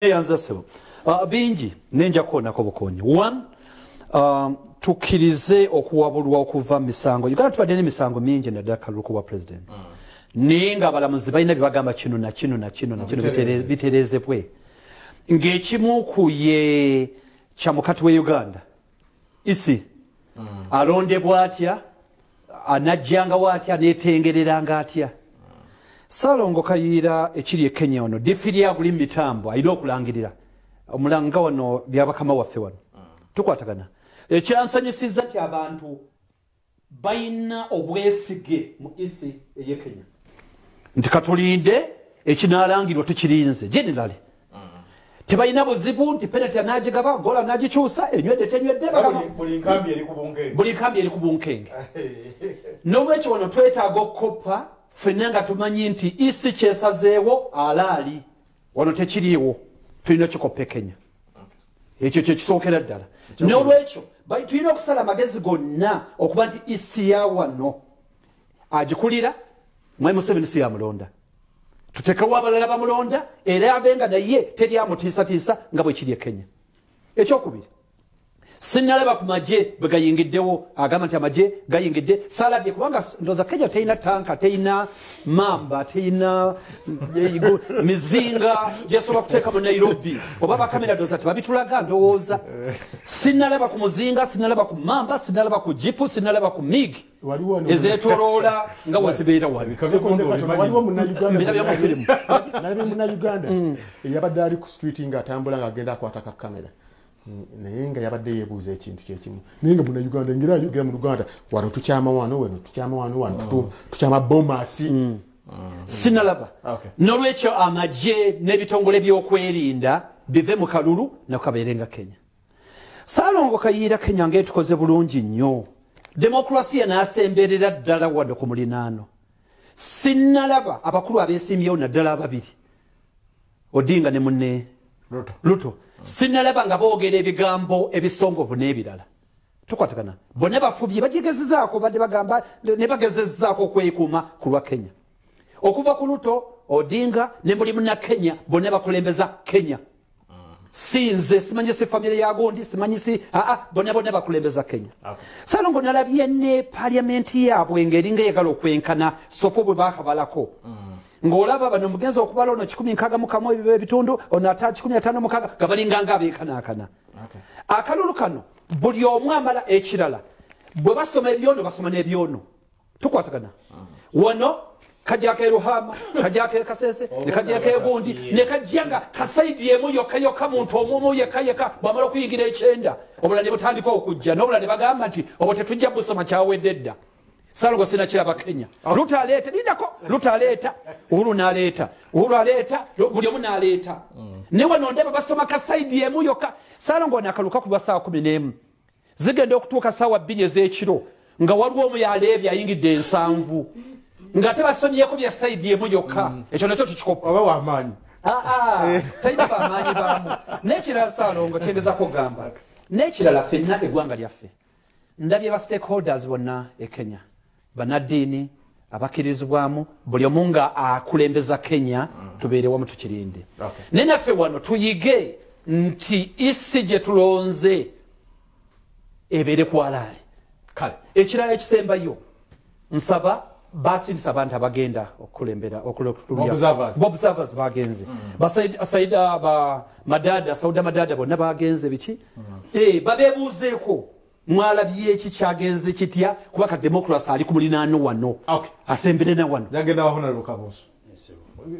Yanza sebo. Bingi nenja kuonako bukonyi. One, tukkirize okuwabulwa okuva misango. Uganda tubadde n'emisango mingi naddala kalulu wa president. Naye ng'abalamuzi balina bye bagamba kino na kino na kino na kino biterezebwe. Ng'ekimu ku ye kya mukati we Uganda. Isi alondebwa atya, anajjangawo atya, neetengereranga atya. Ssalongo Kayiira ekiri e Kenya ono difiri aguli mu mitambo alina okulangirira omulanga wano byabakama waffe wano tukwatagana. Ekyansanyusizza nti abantu balina obwesige mu isi ey'e Kenya nti katulinde ekinaalangirwa tukirinze. Generally tebalina buzibu nti penalty anagigaba, gola anagikyusa, enywedde tenywedde, buli nkambi eri ku bunkenge, buli nkambi eri ku bunkenge. N'olwekyo wano twetaaga okukoppa ffenna nga tumanyi nti isi kyesazeewo alaali wano tekiriiwo, tulina kikoppa e Kenya. Ekyo kyekisookera ddala. N'olwekyo tulina okusala amagezi gonna okuba nti isi ya wano agikulira Mwami Museveni si yamulonda, tutekewo abalala bamulonda era abe nga naye teri amutiisatiisa nga bwe kiri e Kenya. Ekyokubiri, sinnalaba ku magye bwe gayingiddewo, agamba nti amagye gayingidde, saalabye kubanga ndowooza Kenya terina tanka, terina mamba, terina mizinga gyesobola kuteeka mu Nairobi, oba bakamera ndowooza tebabitulaga. Ndowooza sinnalaba ku muzinga, sinnalaba ku mamba, sinnalaba ku jipu, sinnalaba ku MiG ezeetoloola nga wezibeera wano. Waliwo munnayuganda eyabadde ali ku street ng'atambula ng'agenda akwata ka kamera, naye nga yabadde yeebuuza ekintu kyekimu, naye nga munnayuganda engeri ayogera mu Luganda, wano tukyama wano, wano tukyama wano, wano tukyama bomasi. Sinalaba. N'olwekyo amagye n'ebitongole by'okwerinda bive mu kalulu nako kabeere nga Kenya. Saalongo Kayiira, Kenya ng'etukoze bulungi nnyo, demokrasiya n'asemberera ddala wadde ku mulinaano. Sinnalaba abakulu abeesimbyewo naddala ababiri, Odinga ne munne Ruto, sinnalaba nga boogera ebigambo ebisongovu n'ebirala. Tukwatagana, bonna bafubye, bagigezezaako, badde bagamba ne bagezezaako okwekuuma ku lwa Kenya. Okuva ku Ruto, Odinga ne buli munna Kenya, bonna bakulembeza Kenya. Si nze, simanyi si famire ya gundi, simanyi si aa, bonna bonna bakulembeza Kenya. Salongo, nalabye ne paliamenti yaabwe ng'eringa eyagala okwenkana sofo bwe bakabalako, ng'olaba bano mugenzi okubala ono 161 ebitundu, ono ata 156, nga balinganga abenkanaakana. Akalulu kano buli omu amala. Ekirala, bwe basoma ebyono basoma n'ebyono. Tukwatagana, wano kajjako eruhama, kajjako ekasese, ne kajjako egundi, ne kajja nga ka side emu yokka yokka, muntu omuomu yekka yekka. Bwamala okuyingira ekyenda, obulala ne butandika okujja n'obulala ne bagamba nti obwo tetujja busoma, kyawedde dda. Salongo, sinakiraba Kenya. Ruto aleeta, lindako, Ruto aleeta, Uhuru n'aleeta, Uhuru aleeta, buli omu n'aleeta. Ne wano ndaba basoma ka side emu yokka. Salongo, nakaluka kuba saawa 11 zigenda okutuuka saawa 2 ez'ekiro nga waliwo omu yaleebye ayingidde 70, nga tebasomyeko bya side emu yokka. Ekyo nakyo tukikopa. Oba wamaanyi. Talina bamaanyi baamu. N'ekirala, Saalongo, kyengezako kugamba n'ekirala, ffenna eggwanga lyaffe, ndabye ba stakeholders bonna e Kenya, bannaddiini abakkirizibwamu, buli omu nga akulembeza Kenya. Tubeere wamu tukirinde. Naye naffe wano tuyige nti isi gye tulonze ebeere kwalaali. Kale. Ekirala ekisembayo, nsaba basindisa abantu abagenda okukulembera. Observers. Observers bagenze, Saida ba Madada, Sauda Madada, bonna bagenze biki. Babebuuzeeko mwalabye eki, kyagenze kitya, kuba ka democracy ali ku mulinaano wano asemberera wano. Jagenda wa Honorable Kabuusu,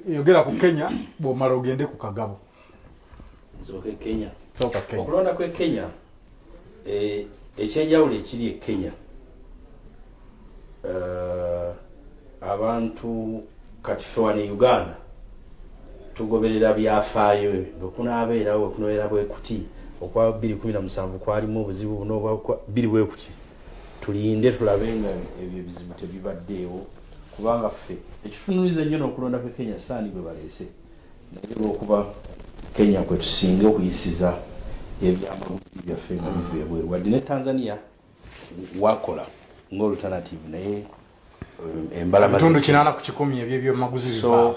yogera ku Kenya, bwomala ogende ku Kagabo. Sooka e Kenya. Sooka Kenya. Okulonda kw'e Kenya, ekyenjawulo ekiri e Kenya, abantu kati ffe wano e Uganda tugoberera byafaayo, bwekunaabeerawo, bwekunabeera bwe kuti, okwa 217 kwalimu obuzibu buno, obwa bbiri bwe kuti, tulinde tulabe nga ebyo ebizibu tebibaddeewo, kubanga ffe ekitunuliza ennyo n'okulonda kw'e Kenya saani gwe baleese, naye olwokuba Kenya kwe tusinga okuyisiza ebyamaguzi byaffe nga biva ebweru, wadde ne Tanzania wakola nga alternative, naye embalama Ebitundu 80% ebyebyamaguzi so biva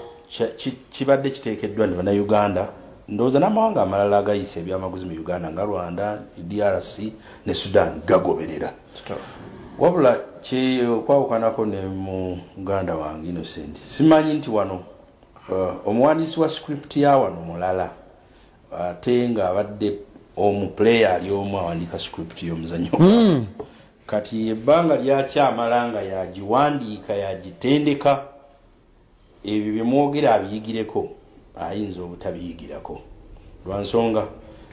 kibadde kiteekeddwa nti bannayuganda Ndowooza n'amawanga amalala agayisa ebyamaguzi mu Uganda nga Rwanda, DRC ne Sudan gagoberera. Wabula okwawukanako ne muganda wange Innocent, simanyi nti wano omuwandiisi wa script ya wano mulala, ate ng'abadde omuplayer ali omu awandiika script y'omuzannyo. Kati ebbanga lyakyamala nga yagiwandiika, yagitendeka, ebyo bye mwogera abiyigireko, ayinza obutabiyigirako lwa nsonga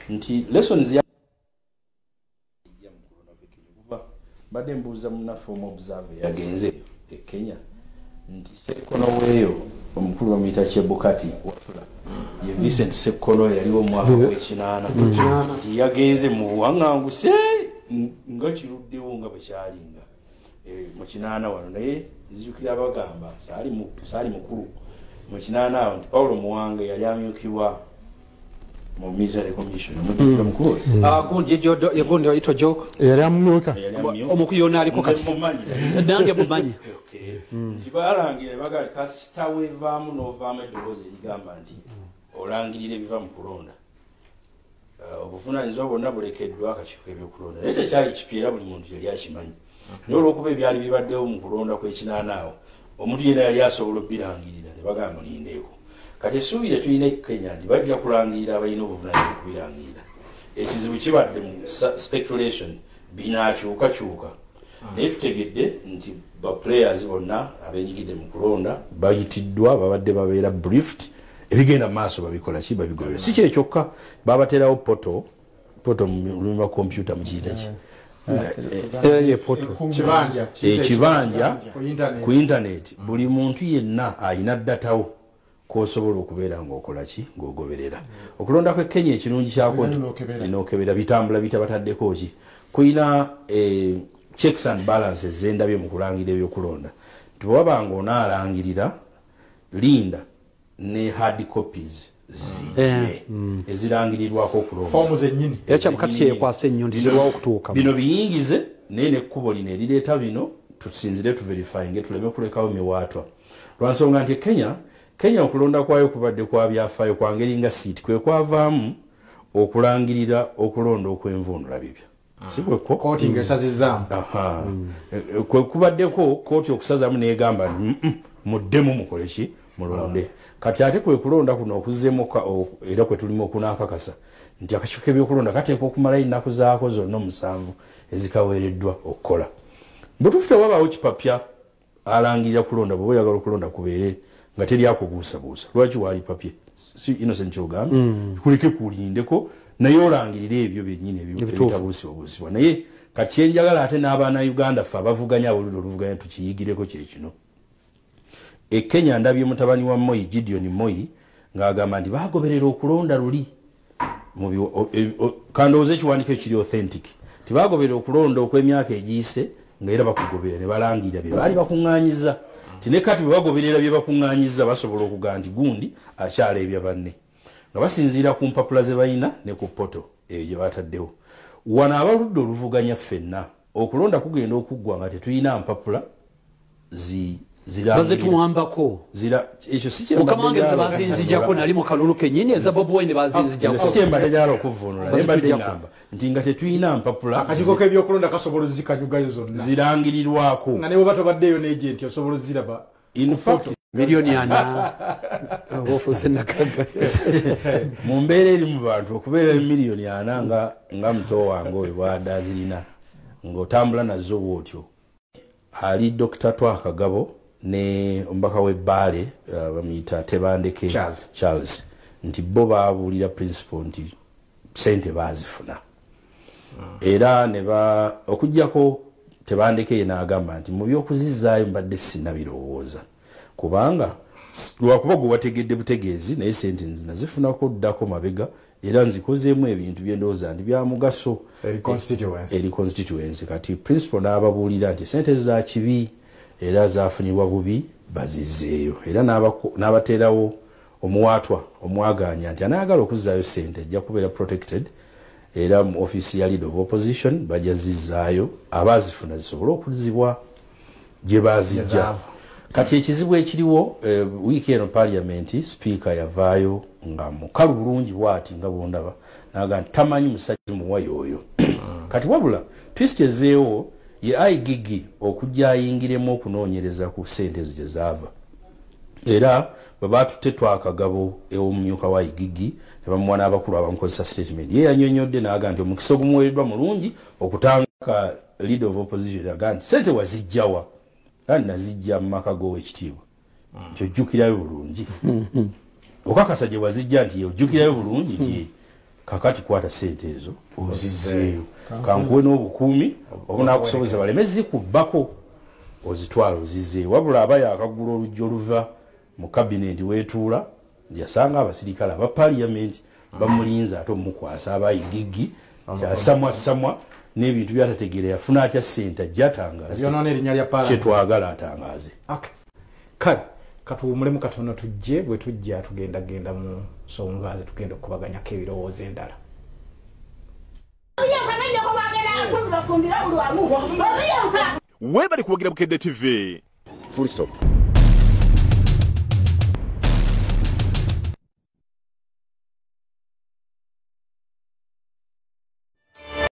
nti lessons ya mbadde mbuuza munnaffe omu observer yagenze e Kenya nti Sekkono weeyo omukulu bamuyita Chebukati Wafula, ye Vincent Sekkono yaliwo mu mwaka gw'ekinaana, nti yagenze mu buwaŋŋanguse nga kiruddewo nga bwe kyalinga mu kinaana wano. Naye nzijukira bagamba saali mukulu mu kinaana awo nti Paulo Muwanga yali amyukibwa mu Military Commission, omujjukira mukulu oyo? Gundi oyitwa Joko yali amumyuka omukuyona aliko kati nange mumanyi. Nti balangira bagali kasita weevaamu n'ovaamu eddoboozi erigamba nti olangirira ebiva mu kulonda, obuvunaanyizibwa bwonna bulekeddwa akakiiko k'ebyokulonda. Naye tekyali kipya era buli muntu yali akimanyi, naye olw'okuba ebyali bibaddewo mu kulonda kw'ekinaana awo omuntu yenna yali asobola obbirangirira, ne bagamba mulindeeko. Kati essuubi lye tulina e Kenya nti bajja kulangirira abalina obuvunaanyizibwa okubirangirira. Ekizibu kibadde mu speculation, binaakyukakyuka, naye tutegedde nti ba players bonna abenyigidde mu kulonda bayitiddwa, babadde babeera briefed, ebigenda mu maaso babikola ki, babigobera. Si kye kyokka, babaterawo poto mu lulimi lwa kompyuta mukiyita ki? Ekibanja ku internet. Buli muntu yenna ayina datawo kwosobola okubeera ng'okola ki, ng'ogoberera. Okulonda kw'e Kenya ekirungi kyako nti n'okebera bitambula bita bataddeko ki, kulina checks and balances zendabye mu kulangira ebyokulonda. Nti bwe waba ng'onaalangirira, linda ne hard copies zijje ezirangirirwako okulonda, foomu zennyini. Era Kyabukati kyeyekwasa ennyo nti zirwawo okutuuka. Bino biyingize, naye n'ekkubo lino erireeta bino tusinzire tuverifyinge, tuleme kulekawo miwaatwa. Lwa nsonga nti Kenya okulonda kwayo kubadde kwa byafaayo kwa ngeri nga siiti kwe kwavaamu okulangirira okulonda okw'envunula bibya. Si bwekko? Kooti ng'esazizzaamu. Kwe kubaddeko kooti okusazaamu n'egamba muddemu mukole ki, mulonde. Kati ate kwe kulonda kuno okuzzeemu era kwe tulimu okunaakakasa nti akakiiko k'ebyokulonda kateekwa okumalayo ennaku zaako zonna 7 ezikaweereddwa okukola. Butuufu tewabaawo kipapya alangirira kulonda, bw'oba oyagala okulonda kubeere nga teri akubuusabuusa. Lwaki waali papye? Si Innocent ky'ogambye? Kuleke kulindeko naye olangirire ebyo byennyini ebitabuusibwabuusibwa. Naye kati kyenjagala ate n'abaana Uganda ffe abavuganya aboludda oluvuganya tukiyigireko kye kino. E Kenya ndabye mutabani wa Moi, Gideon Moi, ng'agamba nti baagoberera okulonda luli kandowooza ekiwandiiko ekiri authentic, tibaagoberera okulonda okw'emyaka egiyise nga era bakugoberera ne balangirira bye baali bakuŋŋaanyizza. Nti ne kati bwe bagoberera bye bakuŋŋaanyizza basobola okugamba nti gundi akyaleebya banne, nga basinziira ku mpapula ze balina ne ku poto eyo gye bataddewo. Wano abaludde oluvuganya ffenna okulonda kugenda okuggwa nga tetulina mpapula bazituwambako. Ekyo si Mukama wange ze bazinzijjako, nali mu kalulu kennyini eza Bobi Wine bazinzijjako. Si kyembadde njagala okuvvuunula, naye mbadde ngamba nti nga tetulina mpapula. Akakiiko k'ebyokulonda kasobola ozikanyugayo zonna zirangirirwako, nga ne bwe batobaddeeyo n'agenti osobola oziraba. In fact 4,000,000 oba ofuuse nakaga. Mu mbeera eri mu bantu okubeera 4,000,000 nga muto wange oyo bw'adde azirina ng'otambula nazo bw'otyo. Ali Dr. Twaha Kagabo ne omubaka w'e Bbaale bamuyita Tebandeke Charles, nti bo baabuulira principal nti ssente baazifuna. Era ne okuggyako Tebandeke ye n'agamba nti mu by'okuzizaayo mbadde sinnabirowooza, kubanga lwakuba gwe wategedde butegeezi, naye ssente nze nazifunako ddako mabega era nzikozeemu ebintu bye ndowooza nti bya mugaso eri constituency. Kati principal n'ababuulira nti ssente ezo za kibi era zaafunibwa bubi, bazizzeeyo. Era n'abateerawo omuwaatwa omwagaanya nti anaayagala okuzzaayo ssente ajja kubeera protected, era mu ofiisi ya leader of opposition bajja zizzaayo abaazifuna zisobole okuzzibwa gye baazijja. Kati ekizibu ekiriwo, wiiki eno parliament speaker yavaayo nga mukalu bulungi bwati nga bwondaba, naga nti tamanyi musajja muwayo oyo. Kati wabula twist ezeewo ye IGG okujja ayingiremu okunoonyereza ku ssente ezo gye zaava. Era bwe baatutte twakagabo ew'omumyuka wa IGG ne bamuwa n'abakulu abamukozesa statement, ye yannyonnyodde n'aga nti omukisa ogumuweereddwa mulungi okutanga leader of opposition, aga nti ssente wazijjawa, kandi nazijja mu maka g'owekitiibwa, nti ojjukirayo bulungi, okakasa gye wazijja, nti ojjukirayo bulungi, nti kakati kwata ssente ezo ozizzeeyo, kankuwe n'obukuumi obunakusobozesa baleme zikubbako, ozitwala ozizzeeyo. Wabula aba yakagula oluggi oluva mu kabineti weetuula, yasanga abasirikale aba parliament bamulinze ate omukwasa aba IGG kyasamwasamwa n'ebintu byatategeera, yafuna atya ssente, ajja atangaze kyetwagala atangaze. Kale katuwumulemu katono, tujje bwe tujja tugendagenda mu nsonga ze tugenda okukubaganyako ebirowoozo endala. Webali kuwagira Bukedde TV. Full stop.